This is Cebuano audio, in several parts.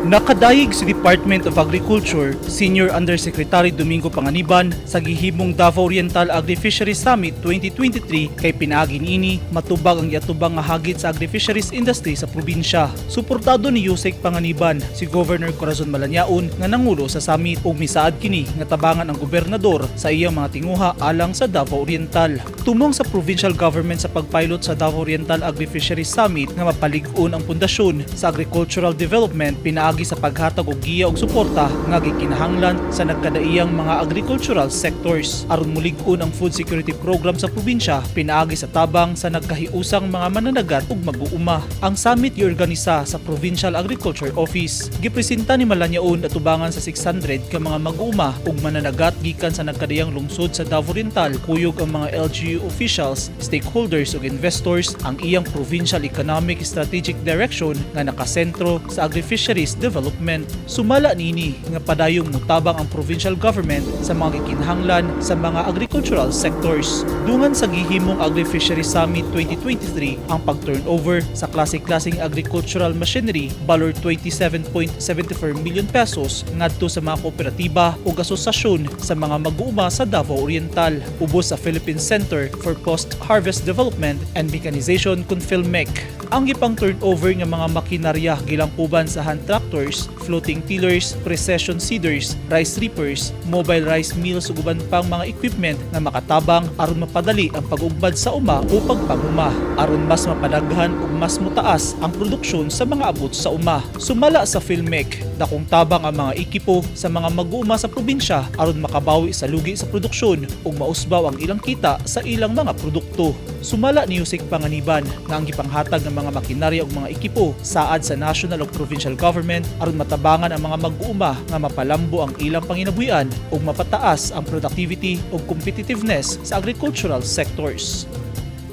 Nakadayeg si Department of Agriculture Senior Undersecretary Domingo Panganiban sa gihimong Davao Oriental Agri-Fisheries Summit 2023 kay pinaagi niini matubag ang giatubang nga hagit sa agri-fisheries industry sa probinsya. Suportado ni Usec Panganiban si Governor Corazon Malanyaon nga nangulo sa summit ug misaad kini nga tabangan ang gobernador sa iyang mga tinguha alang sa Davao Oriental. Tumong sa provincial government sa pagpilot sa Davao Oriental Agri-Fisheries Summit nga mapalig-on ang pundasyon sa agricultural development pinaagi sa paghatag og giya og suporta nga gikinahanglan sa nagkadaiyang mga agricultural sectors aron mulig-on ang food security program sa probinsya pinaagi sa tabang sa nagkahiusang mga mananagat ug mag-uuma. Ang summit giorganisa sa Provincial Agriculture Office. Gipresenta ni Malanyaon atubangan sa 600 ka mga mag-uuma ug mananagat gikan sa nagkadaiyang lungsod sa Davao Oriental, kuyog ang mga LGU officials, stakeholders ug investors ang iyang provincial economic strategic direction nga nakasentro sa agri-fisheries development. Sumala niini nga padayong mutabang ang provincial government sa mga gikinahanglan sa mga agricultural sectors. Dungan sa gihimong Agri-Fisheries Summit 2023, ang pag-turnover sa klase-klaseng agricultural machinery balor 27.74 million pesos ngadto sa mga kooperatiba ug asosasyon sa mga mag-uuma sa Davao Oriental, ubos sa Philippine Center for Post-Harvest Development and Mechanization kon PhilMech. Ang gipang turnover nga mga makinarya gilangkuban sa hand tractors, floating tillers, precision seeders, rice reapers, mobile rice mills ug uban pang mga equipment nga makatabang aron mapadali ang pag-ugbad sa uma o pagpanguma aron mas mapadaghan ug mas motaas ang produksyon sa mga abot sa uma. Sumala sa PhilMech, dakong tabang ang mga ekipo sa mga mag-uuma sa probinsya aron makabawi sa lugi sa produksyon ug mausbaw ang ilang kita sa ilang mga produkto. Sumala ni Usec Panganiban nga ang gipanghatag ng mga makinarya ug mga ekipo saad sa national ug provincial government aron matabangan ang mga mag-uuma nga mapalambo ang ilang panginabuhian ug mapataas ang productivity ug competitiveness sa agricultural sectors.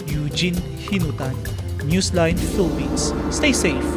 Eugene Hinutan, Newsline Philippines. Stay safe.